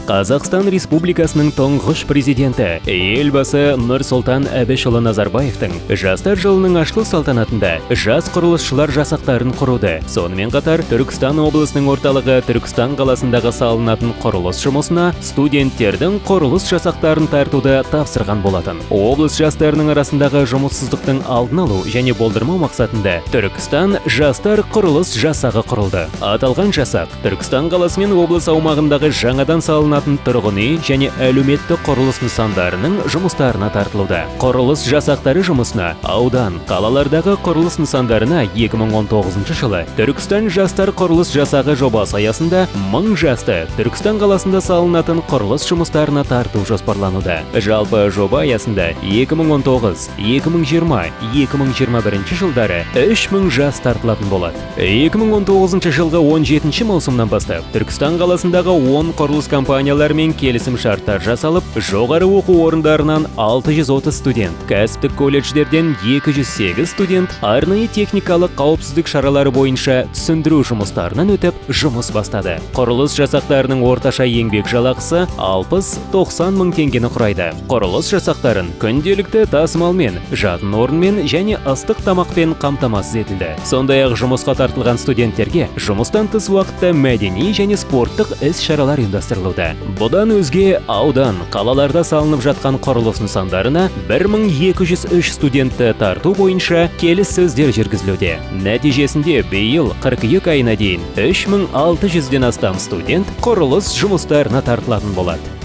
Қазақстан Республикасының тұңғыш президенті Елбасы Нұрсұлтан Әбішұлы Назарбаевтың Жастар жылының ашылу салтанатында жас құрылысшылар жасақтарын құруды, сонымен қатар Түркістан облысының орталығы Түркістан қаласындағы салынатын құрылыс жұмысына студенттердің құрылыс жасақтарын тартуды тапсырған болатын. Облыс жастарының арасындағы жұмыссыздықтың алдын алу және болдырмау мақсатында Түркістан жастар құрылыс жасағы құрылды. Аталған жасақ Түркістан қаласы мен облыс аумағындағы жаңадан салынатын тұрғын үй және әлеуметтік құрылыс нысандарының жұмыстарына тартылуда. Құрылыс жасақтары жұмысына аудан, қалалардағы құрылыс нысандарына 2019 жылы Түркістан жастар құрылыс жасағы жобасы аясында 1000 жасты Түркістан қаласында салынатын құрылыс жұмыстарына тарту жоспарлануда. Жалпы, жоба аясында 2019, 2020, 2021 жылдары 3000 жас тартылатын болады. 2019 жылғы 17 маусымнан бастап Түркістан қаласындағы 10 құрылыс компанияларымен келісім шарттар жасалып, жоғары оқу орындарынан 630 студент, кәсіптік колледждерден 208 студент арнайы техникалық қауіпсіздік шаралары бойынша түсіндіру жұмыстарынан өтіп, жұмыс бастады. Құрылыс жасақтарының орташа еңбек жалақысы 60-90 мың теңгені құрайды. Құрылыс жасақтарын күнделікті тасымалмен, жатын орынмен және ыстық тамақпен қамтамасыз етілді. Сондай-ақ жұмысқа тартылған студенттерге жұмыстан тыс уақытта мәдени және спорттық іс-шаралар ұйымдастырылуда. Бұдан өзге аудан, қалаларда салынып жатқан құрылыс нысандарына 1203 студентті тарту бойынша келіссөздер жүргізілуде. Нәтижесінде биыл қыркүйек айына дейін 3600-ден астам студент құрылыс жұмыстарына тартылатын болады.